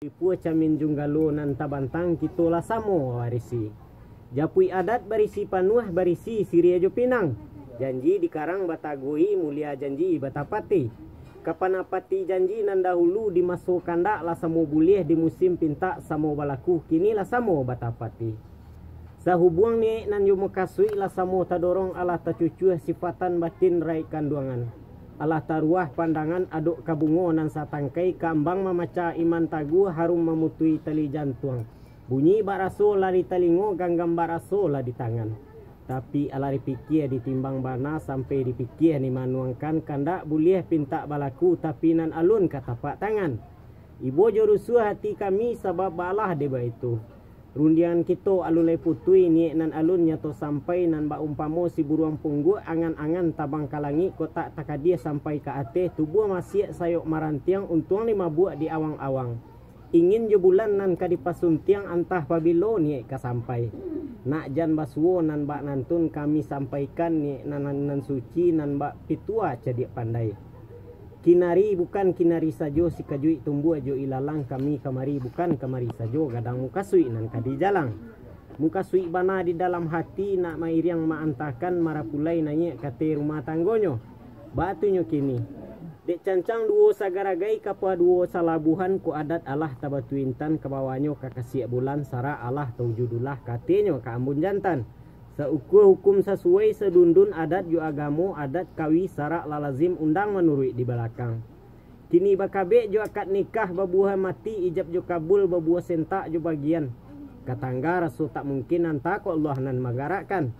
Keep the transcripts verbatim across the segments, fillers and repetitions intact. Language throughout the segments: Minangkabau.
Lipua camin junggalo nan tabantang kito lah samo warisi. Japuik adat barisi panuah, barisi siriah jo pinang. Janji dikarang batagoi, mulia janji batapati. Kapanapati janji nan dahulu di maso kandak lah samo buliah di musim pintak samo balaku, kini lah samo batapati. Sahubuang niaik nan jo mukasuik lah samo tadorong, alah tacucuah sifatan batin raik kanduangan. Alah taruah pandangan adok ka bungo nan satangkai, kambang mamacah iman taguah, harum mamutui tali jantuang. Bunyi bak raso lah di talingo, ganggam bak raso lah di tangan. Tapi alah dipikia ditimbang bana, sampai dipikia dimanuangkan, kandak buliah pintak balaku, tapi nan alun ka tapak tangan. Ibo jo rusuah ati kami, sabab baalah dek baitu. Rundiangan kito alun lai putuih, niaik nan alun nyato sampai, nan baumpamo si buruang pungguak, angan-angan tabang ka langik, kotak takadiah sampai ka ateh, tubuah masiak sayok marantiang, untuang lima buak di awang-awang. Ingin jo bulan nan ka dipasuntiang, antah pabilo niaik ka sampai. Nak jan basuo nan bak nantun, kami sampaikan niaik nan, nan, nan suci, nan bak pitua cadiak pandai. Kinari bukan kinari sajo, sikajuik tumbuah jo ilalang, kami kamari bukan kamari sajo, gadang mukasuik nan ka dijalang. Mukasuik bana di dalam hati, nak mairiang maantakan marapulai naiak ka ateh rumah tanggonyo. Batunyo kini, dek cancang duo sagaragai, kapua duo salabuhan, ko adat alah tabatuintan, ka bawahnyo ka kasiak bulan, sarak alah taujudulah, ka atehnyo ka ambun jantan. Saukua hukum sasuai, sadundun adat jo agamo, adat kawi sarak lah lazim, undang manuruik di balakang. Kini bakabek jo akad nikah, babuah mati ijab jo kabul, babuah sentak jo bagian. Katangga raso tak mungkin, anta ko Allah nan manggarakkan.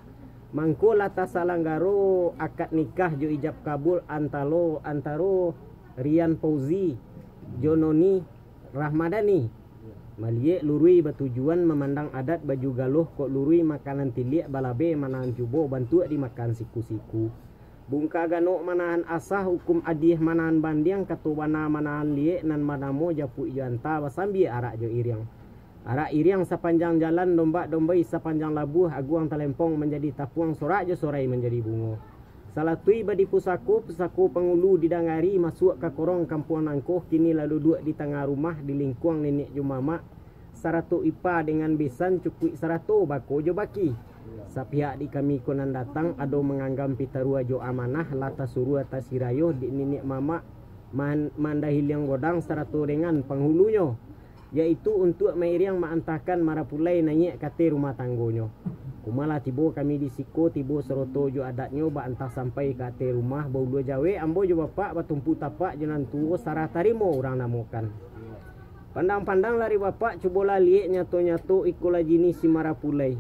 Mangko lah tasalanggaro akad nikah jo ijab kabul antalo, antaro Rian Fauzi jo Noni Rahmadani. Maliek luruih batujuan, mamandang adat baju galuh, kok luruih makanan tiliak, balabeh manahan cubo, bantuak dimakan siku-siku. Bungka ganok manahan asah, hukum adiah manahan bandiang, kato bana manahan liek, nan banamo japuik jo anta, basambia arak jo iriang. Arak iriang sapanjang jalan, dombak dombai sapanjang labuah, aguang talempong manjadi tapuang, sorak jo sorai manjadi bungo. Salatui badi pusako, pusako pangulu didangari, masuak ka korong kampuang nangko, kini lah duduak di tangah rumah, di lingkuang niniak jo mamak, sarato ipa dengan besan, cukuik sarato bako jo baki. Sapihak di kami ko nan datang, ado manganggam pitaruah jo amanah, lah tasuruah tasirayoh di niniak mamak, man-, mandahiliang godang sarato dengan panghulunyo, yaitu untuak mairiang maantakan marapulai naiak ka ateh rumah tanggonyo. Kumalah tibo kami di siko, tibo saroto jo adatnyo, baantah sampai ka ateh rumah, baulua jawek ambo jo bapak, batumpu tapak jo nan tuo, sarah tarimo urang namokan. Pandang-pandang lari bapak, cubolah liek nyato-nyato, ikolah jinih si marapulai.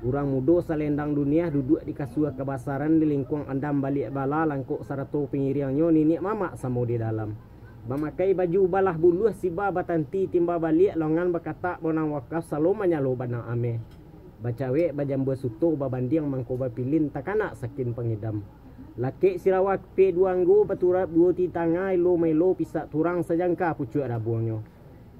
Urang mudo salendang duniah, duduak di kasua kabasaran, di lingkuang andam baliak bala, langkok sarato pangiriangnyo, niniak mamak samo di dalam. Bamakai baju balah buluah, siba batanti timba baliak, longan bakatak bonang wakaf, salo manyalo banang ameh. Bacawek bajambua suto, babandiang mangko bapilin, takanak sakin pangidam. Lakek sirawa pe duo anggo, baturap duo ti tangah, elo maelo pisak turang, sajangka pucuak rabuangnyo.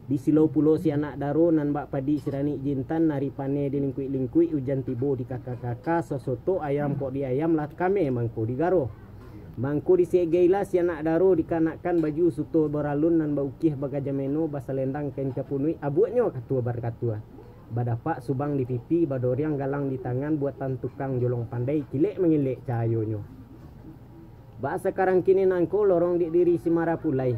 Di silau pulo si anak daro, nan bak padi siranik jintan, ari paneh dilingkuik-lingkuik, ujan tibo di kaka-kaka, sosotok ayam kok di ayam, lah kameh mangko di garo. Mangko disegailah si anak daro, dikanakan baju suto baralun, nan baukih bagajah meno, basalendang kain kapunuik, abuaknyo katua barkatua. Badapak subang di pipi, badoriang galang di tangan, buatan tukang jolong pandai, kilek mangilek cahayonyo. Bak sakarang kini nangko lorong dek diri si marapulai.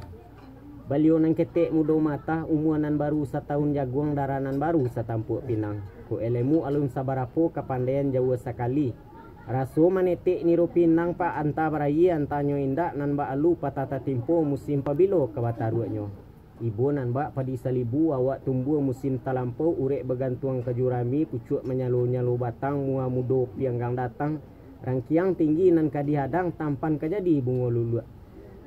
Baliau nan ketek mudo matah, umua nan baru satahun jaguang, darah nan baru satampuak pinang. Kok elemu alun sabarapo, kapandaian jauah sakali. Raso manetek niro pinang, pak, antah barayie, antahnyo indak, nan baalu patah tatimpo, musim pabilo ka bataruaknyo. Ibo nan bak padi salibu, awak tumbuah musim talampau, urek bagantuang ka jurami, pucuak manyalo-nyalo batang, mua mudo pianggang datang, rangkiang tinggi nan ka dihadang, tampan ka jadi bungo luluak.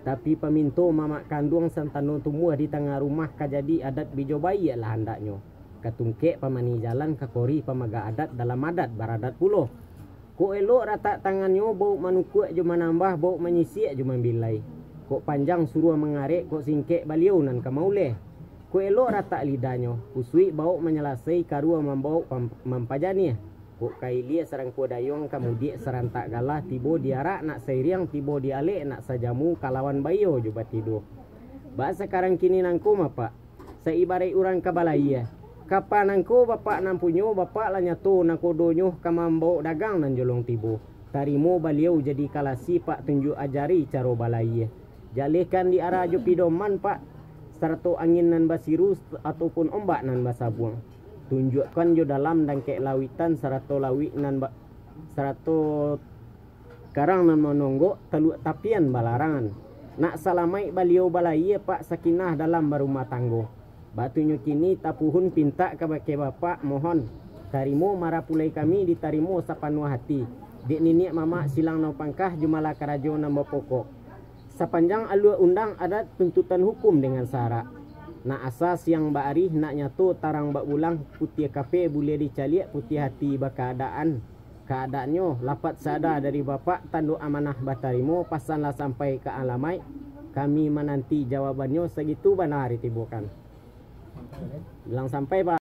Tapi paminto mamak kanduang, santano tumbuah di tangah rumah, ka jadi adat bijo baiak lah andaknyo. Ka tungkek pamani jalan, ka kori pamaga adat, dalam adat baradat pulo. Kok elok ratak tangannyo, bauk manukuak jo manambah, bauk manyisiak jo mambilai. Kok panjang suruah mangarek, kok singkek baliau nan ka mauleh. Kok elok ratak lidahnyo, kusuik bauk manyalasai, karuah mambauk pam-, mampajaniah. Kok ka ilia sarangkuah dayuang, ka mudiak sarantak galah, tibo di arak nak sairiang, tibo di alek nak sajamu, kalawan baiyo jo batidua. Bak sakarang kini nangko mapak. Saibaraik urang ka balayia. Kapa nangko bapak nan punyo, bapak lah nyato nakodonyo ka mambawok dagang nan jolong tibo. Tarimo baliau jadi kalasi, Pak, tunjuak ajari caro balayia. Jalehkan di arah jo pidoman, Pak, sarato angin nan basiru ataupun ombak nan basabuang. Tunjuakkan jo dalam dangkek lauitan sarato lauik nan ba-, sarato karang nan manonggok, taluak tapian balarangan. Nak salamaik baliau balayia, Pak, sakinah dalam barumah tanggo. Batunyo kini tapuhun pintak kabake bapak, mohon tarimo marapulai kami ditarimo sapanuah hati. Dek niniak mamak silang nan pangkah jo mala karajo nan bapokok. Sapanjang alua undang adat tuntutan hukum dengan sarak. Nak asa siang baarih, nak nyato tarang bak bulang, putiah kape buliah dicaliak, putiah hati bakaadaan. Kaadaannyo, lapat sada dari bapak, tando amanah batarimo, pasan lah sampai ka alamaik, kami mananti jawabannyo, sagitu bana ditibokan. Bilang sampai, Pak.